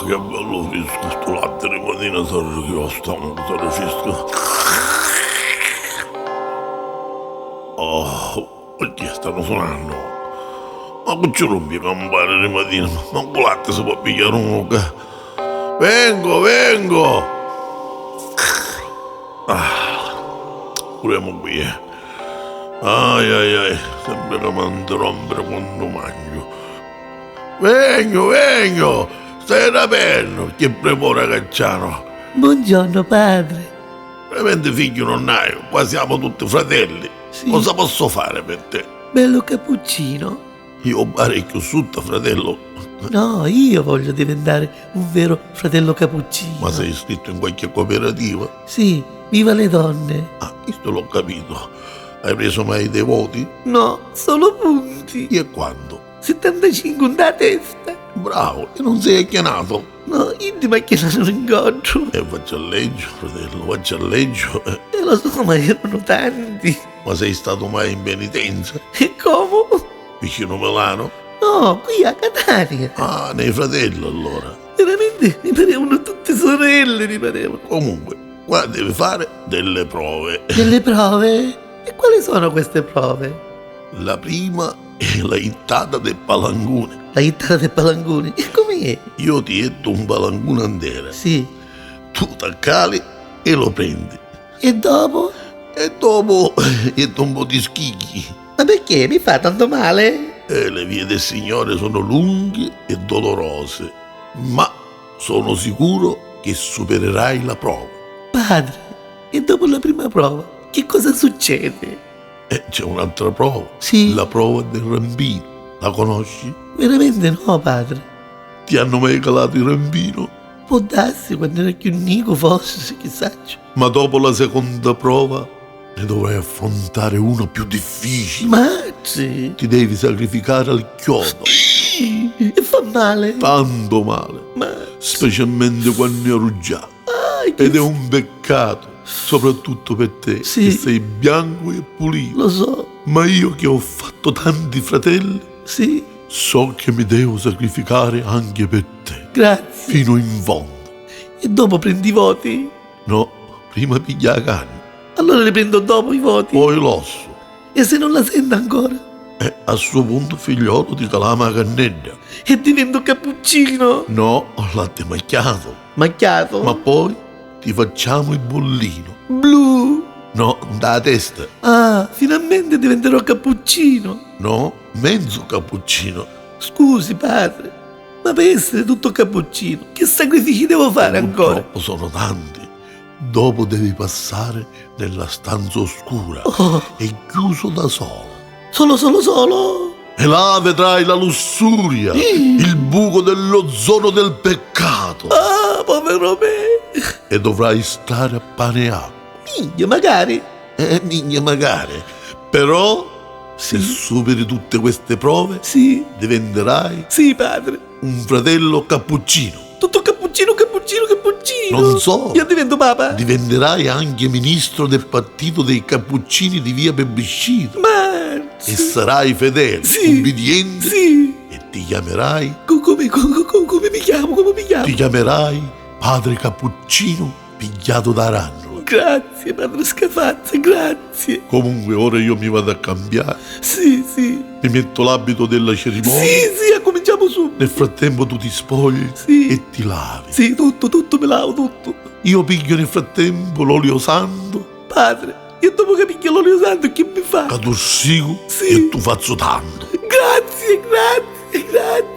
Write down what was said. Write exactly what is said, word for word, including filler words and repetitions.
Che bellu friscu stu latti di matina, s'arrichiò a stoncu, s'arrifrisca. Oh, oddio, stannu sunannu. Ma cu ci rumpi i campani di matina? Ma mancu latti si pò pigghiari unu ca. Vengo, vengo! Ah, puremu qui, eh. Ai, ai, ai, sempri ca m'hannu di rompiri quannu mangiu. Vegnu, vegnu! Stai rapennu, chi primura ca c'hannu! Buongiorno, padre. Veramente figghiu non haiu, qua siamo tutti fratelli. Sì. Cosa posso fare per te? Bello cappuccino. Io pare chiù sutta, fratello. No, io voglio diventare un vero fratello cappuccino. Ma sei iscritto in qualche cooperativa? Sì, viva le donne. Ah, questo l'ho capito. Hai preso mai dei voti? No, solo punti. E quanto? Settantacinque in testa. Bravo, e non sei acchianato? No, io ti m'acchianavo l'incontro. E faccia leggio, fratello, faccia leggio. Eh, lo so, ma erano tanti. Ma sei stato mai in penitenza? E come? Vicino Milano? No, qui a Catania. Ah, nei fratelli allora. Veramente mi parevano tutte sorelle, mi parevano. Comunque, qua devi fare delle prove. Delle prove? E quali sono queste prove? La prima è la jittata dê palanguni. La jittata dê palanguni? E com'è? Io ti jettu un palangunu a terra. Sì. Tu t'accali e lo prendi. E dopo? E dopo jettu un po' di schicchi. Ma perché? Mi fa tanto male? Eh, le vie del Signore sono lunghe e dolorose, ma sono sicuro che supererai la prova. Padre, e dopo la prima prova, che cosa succede? Eh, c'è un'altra prova. Sì. La prova del rampino. La conosci? Veramente no, padre. Ti hanno mai calato il rampino? Può darsi, quando era più nico, forse, chi saccio. Ma dopo la seconda prova ne dovrai affrontare una più difficile. Matri! Ti devi sacrificare al chiodo. Ih, e fa male. Tanto male. Ma specialmente quando è arruggiato. Ah, che... Ed è un peccato, soprattutto per te, sì, che sei bianco e pulito. Lo so. Ma io che ho fatto tanti fratelli, sì, so che mi devo sacrificare anche per te. Grazie. Fino in fondo. E dopo prendi i voti? No, prima piglia la canna. Allora li prendo dopo i voti? Poi l'osso. E se non la sento ancora? Eh, a sto punto, figliolo, ti calamu la cannedda. E divento cappuccino? No, latte macchiato. Macchiato? Ma poi ti facciamo il bollino. Blu? No, nta la testa. Ah, finalmente diventerò cappuccino. No, mezzo cappuccino. Scusi, padre, ma per essere tutto cappuccino, che sacrifici devo fare ancora? Purtroppo sono tanti. Dopo devi passare nella stanza oscura, oh, e chiuso da solo. Solo, solo, solo? E là vedrai la lussuria, ih, il buco dell'ozono del peccato. Ah, povero me! E dovrai stare a pane e acqua. Minchia, magari. Eh, minchia, magari. Però, se, sì, superi tutte queste prove, sì, diventerai, sì, padre, un fratello cappuccino. Tutto cappuccino, cappuccino, cappuccino. Non solo. Io divento papa. Diventerai anche ministro del partito dei cappuccini di via Plebiscito. Ma... E sarai fedele, sì, ubbidiente, sì, e ti chiamerai... Co-, come, co-, co-, co-, come mi chiamo? Come mi chiamo? Ti chiamerai padre cappuccino pigghiato da rannula. Grazie, padre Scafazza, grazie. Comunque, ora io mi vado a cambiare. Sì, sì. Mi metto l'abito della cerimonia. Sì, sì, accominciamo subito. Nel frattempo tu ti spogli, sì, e ti lavi. Sì, tutto, tutto mi lavo, tutto. Io piglio nel frattempo l'olio santo. Padre, e dopo che piglio l'olio santo, chi mi fa? Ca tu sicu, sì, e tu fazzu tanto. Grazie, grazie, grazie.